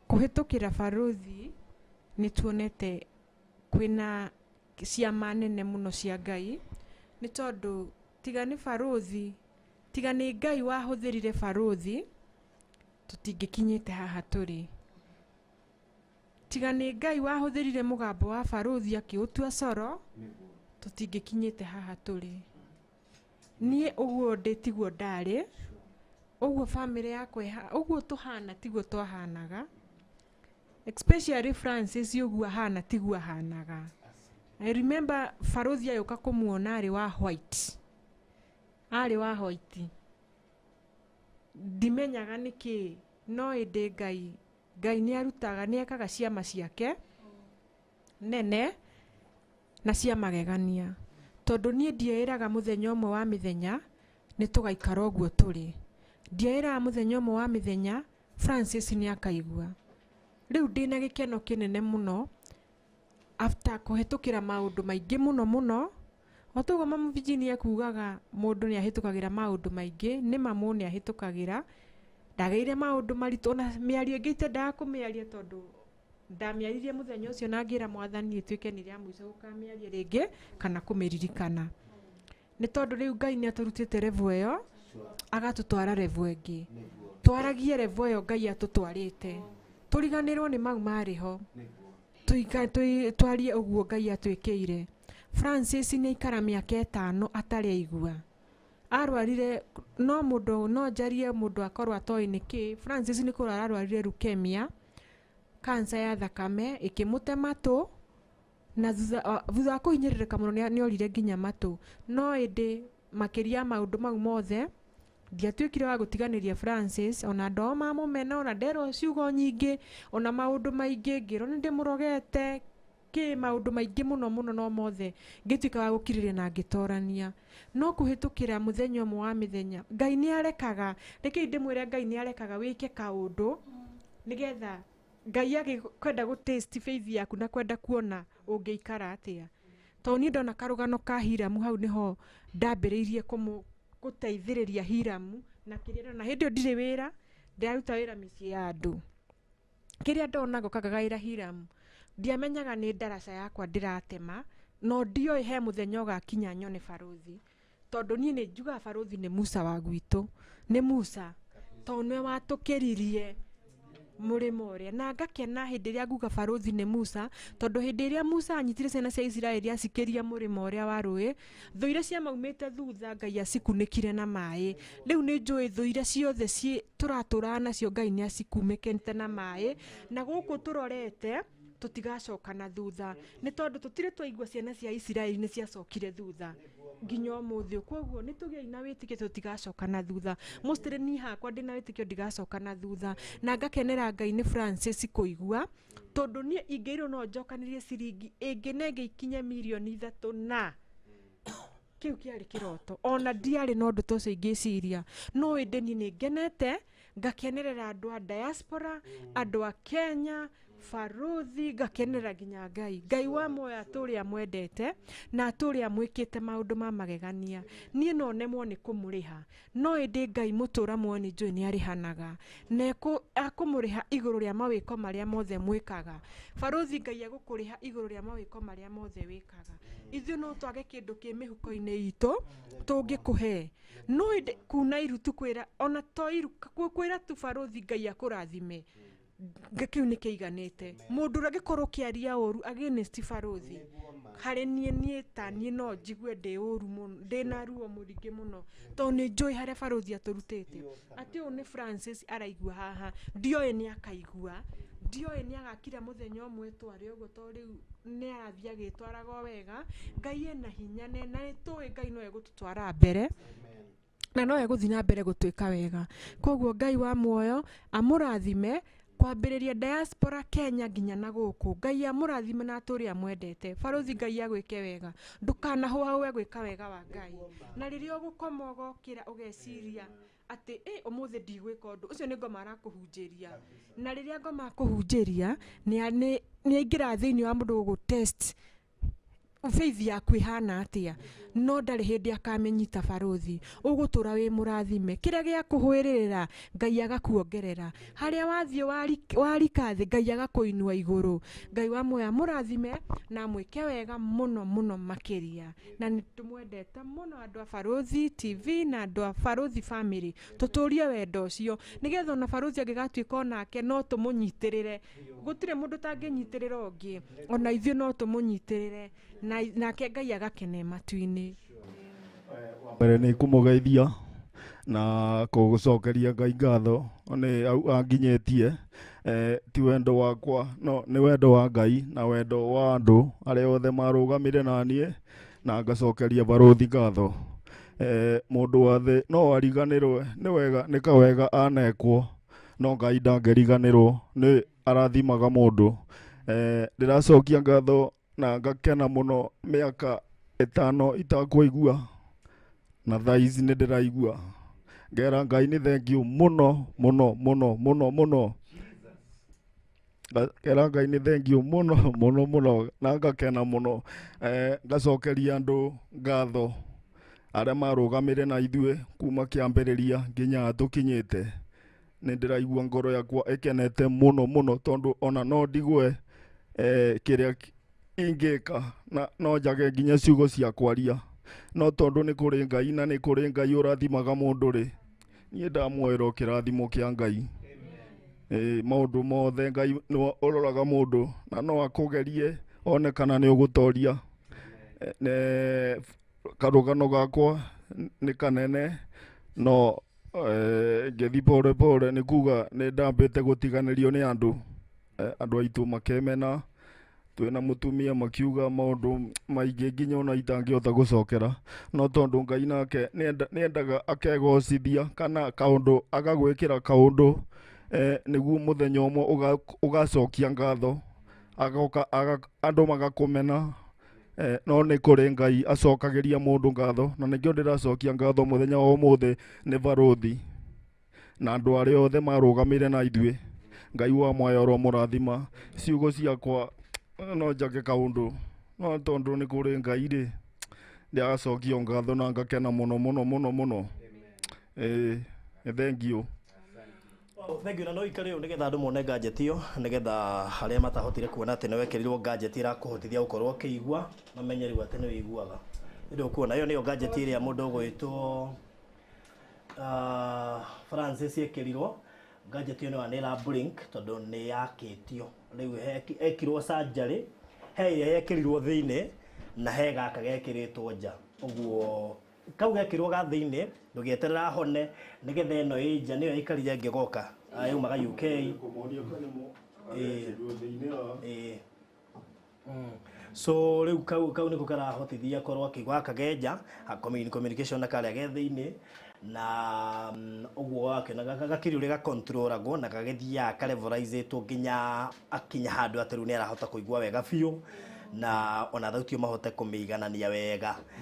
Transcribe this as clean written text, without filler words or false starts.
Kũhĩtũkĩra barũthi nĩ tuonete kwĩna ciama nene mũno cia Ngai, nĩ tondũ tiga nĩ barũthi, tiga nĩ Ngai wahũthĩrire barũthi, tũtingĩkinyĩte haha tũrĩ. Tiga nĩ Ngai wahũthĩrire mũgambo wa barũthi akĩũtua coro, tũtingĩkinyĩte haha tũrĩ. Niĩ ũguo ndĩ tiguo ndarĩ, ũguo bamĩrĩ yakwa ũguo tũhana tiguo twahanaga, especially Francis ũguo ahana tiguo ahanaga. I remember barũthi agĩũka kũmuona arĩ wa white, arĩ wa white. Ndimenyaga nĩkĩ, no ĩndĩ Ngai, Ngai nĩ arutaga, nĩ ekaga ciama ciake nene na cia magegania. Tondũ niĩ ndieĩraga mũthenya ũmwe wa mĩthenya nĩ tũgaikara ũguo tũrĩ. Ndieĩraga mũthenya ũmwe wa mĩthenya Francis nĩ akaigua. Rĩu ndĩna gĩkeno kĩnene mũno after kũhĩtũkĩra maũndũ maingĩ mũno mũno. O toguo Mama Virginia ekugaga mũndũ nĩ ahĩtũkagĩra maũndũ maingĩ, nĩ ma mũndũ nĩ ahĩtũkagĩra. Ndagereire maũndũ maritũ, ona mĩario ĩngĩ itendaga kũmĩaria tondũ ndamĩaririe mũthenya ũcio na ngĩra Mwathani ĩtuĩke nĩ rĩa mũico gũkamĩaria rĩngĩ kana kũmĩririkana. Nĩ tondũ rĩu Ngai nĩ atũrutĩte level ĩyo, agatũtwara level ĩngĩ. Twaragie level ĩyo Ngai atũtwarĩte, tũriganĩrwo nĩ mau marĩ ho, twarie ũguo Ngai atwĩkĩire. Francis nĩ aikara mĩaka 5 atarĩ aigua. Arwarire, no mũndũ, no njarie mũndũ akorwo atoĩ nĩkĩ. Francis nĩ kũrwara arwarire leukemia, cancer ya thakame, ĩkĩmũte matũ, na thutha wa kũhinyĩrĩrĩka mũno nĩ orire nginya matũ. No ĩndĩ makĩria maũndũ mau mothe, ndiatuĩkire wa gũtiganĩria Francis, ona andũ ao mamũmena, ona nderwo ciugo nyingĩ, ona maũndũ maingĩ, ngĩrwo nĩ ndĩmũrogete, kĩ maũndũ maingĩ mũno mũno, no mothe ngĩtuĩka wa gũkirĩrĩria na ngĩtorania. No kũhĩtũkĩra mũthenya ũmwe wa mĩthenya, Ngai nĩ arekaga, rekei ndĩmwĩre Ngai nĩ arekaga wĩke kaũndũ nĩgetha Ngai agĩkwenda gũ test faith yaku na kwenda kuona ũngĩikara atĩa. Tondũ niĩ ndona karũgano ka Hiramu, hau nĩho ndambĩrĩirie gũteithĩrĩria Hiramu na kĩrĩa ndona. Hĩndĩ ĩyo ndirĩ wĩra, ndĩraruta wĩra mĩciĩ ya andũ. Kĩrĩa ndona ngoka ngagaĩra Hiramu, ndiamenyaga nĩ ndaraca yakwa ndĩratema, no ndioĩ he mũthenya ũgakinya nyone barũthi. Tondũ niĩ nĩ njugaga barũthi nĩ Musa wa gwitũ, nĩ Musa, tondũ nĩwe watũkĩririe mũrĩmo ũrĩa. Na ngakena hĩndĩ ĩrĩa nguga barũthi nĩ Musa, tondũ hĩndĩ ĩrĩa Musa anyitire ciana cia Isiraeli acikĩria mũrĩmo ũrĩa wa rũĩ, thũ iria ciamaumĩte thutha Ngai acikunĩkire na maĩ. Rĩu nĩ njũĩ thũ iria ciothe tũratũraga nacio Ngai nĩ acikunĩkĩte na maĩ, na gũkũ tũrorete tũtigacoka na thutha, nĩ tondũ tũtirĩ twaigua ciana cia Isiraeli nĩ ciacokire thutha nginya ũmũthĩ ũyũ. Koguo nĩ tũgĩei na wĩtĩkio tũtigacoka na thutha. Mostly niĩ hakwa ndĩna wĩtĩkio ndigacoka na thutha, na ngakenera Ngai nĩ Francis kũigua, tondũ niĩ ingĩirwo no njokanĩrie ciringi ĩngĩ na ĩngĩ ikinye mirioni 3, na kĩu kĩarĩ kĩroto, ona ndiarĩ na ũndũ ta ũcio ingĩciria. No ĩndĩ niĩ nĩ ngenete, ngakenerera andũ a diaspora, andũ a Kenya, barũthi, ngakenerera nginya Ngai. Ngai wa muoyo atũũre amwendete na atũũre amwĩkĩte maũndũ ma magegania. Niĩ no nemwo nĩ kũmũrĩha, no ĩndĩ Ngai mũtũũra muoyo nĩ njũĩ nĩ arĩhanaga, na akũmũrĩha igũrũ rĩa mawĩko marĩa mothe mwĩkaga. Barũthi Ngai egũkũrĩha igũrũ rĩa mawĩko marĩa mothe wĩkaga. Ithuĩ no twage kĩndũ kĩ mĩhuko-inĩ itũ tũngĩkũhe, no ĩndĩ kuna iru tu kwĩra, ona to iru, kwĩra tu barũthi Ngai akũrathime, kĩu nĩ kĩiganĩte. Mũndũ ũrĩa angĩkorwo ũkĩaria ũru against barũthi, harĩ niĩ, niĩ ta niĩ no njigue ndĩ ũru mũno, ndĩna ruo mũingĩ mũno, tondũ nĩ njũĩ harĩa barũthi atũrutĩte. Atĩ ũyũ nĩ Francis araigua haha, ndioĩ nĩ akaigua, ndioĩ nĩ agakira mũthenya ũmwe tware ũguo, tondũ rĩu nĩ arathiĩ agĩtwaraga o wega. Ngai ena hinya na nĩ tũĩ Ngai no egũtũtwara mbere, na no egũthiĩ na mbere gũtwĩka wega. Koguo Ngai wa muoyo amũrathime kwambĩrĩria diaspora Kenya nginya na gũkũ. Ngai amũrathime na atũũre amwendete. Barũthi Ngai agwĩke wega, ndũkanahũahũe gwĩka wega wa Ngai. Na rĩrĩa ũgũkoma ũgokĩra ũgeciria atĩ ũmũthĩ ndigwĩka ũndũ ũcio, nĩ ngoma arakũhunjĩria. Na rĩrĩa ngoma akũhunjĩria, nĩ aingĩraga thĩinĩ wa mũndũ gũgũ test. Faith yaku ĩhana atĩa, no ndarĩ hĩndĩ akamĩnyita. Barũthi, ũgũtũra wĩ mũrathime. Kĩrĩa gĩa kũhwĩrĩrĩra, Ngai agakuongerera. Harĩa wathiĩ warika thĩ, Ngai agakũinua igũrũ. Ngai wa muoya mũrathime na mwĩke wega mũno mũno makĩria. Na nĩ tũmwendete mũno, andũ a Barũthi TV na andũ a Barũthi family. Tũtũrie wendo ũcio, nĩgetha ona barũthi angĩgatuĩka onake no tũmũnyitĩrĩre. Gũtirĩ mũndũ ũtangĩnyitĩrĩra ũngĩ, ona ithuĩ no tũmũnyitĩrĩre na nake Ngai agakene matu-inĩ. Mbere nĩ kũmũgeithia na kũgũcokeria Ngai ngatho nĩ au anginyĩtie. Ti wendo wakwa, no nĩ wendo wa Ngai na wendo wa andũ arĩa othe marũgamire na niĩ, na ngacokeria barũthi ngatho. Mũndũ wa thĩ no ariganĩrwe nĩ wega, nĩ kawega anekwo, no Ngai ndangĩriganĩrwo, nĩ arathimaga mũndũ. Ndĩracokia ngatho na ngakena mũno. Mĩaka 5 itakũigua, na thaa ici nĩ ndĩraigua. Ngera Ngai nĩ thank you mũno mũno mũno mũno mũno. Ngera Ngai nĩ thank you mũno mũno mũno na ngakena mũno. Ngacokeria andũ ngatho arĩa marũgamire na ithuĩ kuma kĩambĩrĩria nginya tũkinyĩte. Nĩ ndĩraigua ngoro yakwa ĩkenete mũno mũno, tondũ ona no ndigwe kĩrĩa ingĩka na no njage nginya ciugo cia kwaria, no tondũ nĩ kũrĩ Ngai na nĩ kũrĩ Ngai ũrathimaga mũndũ rĩ, niĩ ndamuoerwo kĩrathimo kĩa Ngai. Maũndũ mothe Ngai nĩwe ũroraga mũndũ, na no akũgerie one kana nĩ ũgũtoria. Karũgano gakwa nĩ kanene, no ngĩthiĩ pore pore. Nĩ kuga nĩ ndambĩte gũtiganĩrio nĩ andũ, andũ aitũ makemena, twĩna mũtumia makiuga maũndũ maingĩ nginya ona itangĩhota gũcokera. No tondũ Ngai nake nĩendaga akegocithia kana kaũndũ agagwĩkĩra kaũndũ, nĩguo mũthenya ũmwe ũgacokia ngatho, agoka andũ magakũmena. No nĩ kũrĩ Ngai acokagĩria mũndũ ngatho, na nĩkĩo ndĩracokia ngatho mũthenya wa ũmũthĩ nĩ barũthi na andũ arĩa othe marũgamire na ithuĩ. Ngai wa mwaya ũromũrathima. Ciugo ciakwa no njage kaũndũ, no tondũ nĩ kũrĩ Ngai rĩ, ndĩracokio ngatho na ngakena mũno mũno mũno mũno. Thank you. Thank you. Na no ikare ũũ nĩgetha andũ mone gadget ĩyo, nĩgetha arĩa matahotire kuona atĩ nĩ wekĩrirwo gadget ĩrakũhotithia gũkorwo ũkĩigua mamenye rĩu atĩ nĩ wĩiguaga. Nĩ ũkuona ĩyo nĩyo gadget ĩrĩa mũndũ ũgwĩtwo Francis ekĩrirwo. Gadget ĩyo nĩ ĩra blink tondũ nĩ yakĩtio rĩu, ekirwo surgery. He ĩrĩa yekĩrirwo thĩinĩ na he gaka gekĩrĩtwo nja. Ũguo kau gekĩrwo ga thĩinĩ, ndũgĩeterera hone, nĩgetha ĩno ĩ nja nĩyo ĩikarire ĩngĩgoka. Yaumaga UK. Ĩĩ. So rĩu kau nĩko karahotithia korwo akĩigua gaka genja communication na karĩa ge thĩinĩ na ũguo wakĩona gakĩrĩ ũrĩa gakontrolagwo na gagĩthiaga karevoraizĩtwo nginya akinya handũ atĩ rĩu nĩ arahota kũigua wega biũ, na ona thauti ĩyo mahote kũmĩiganania wega.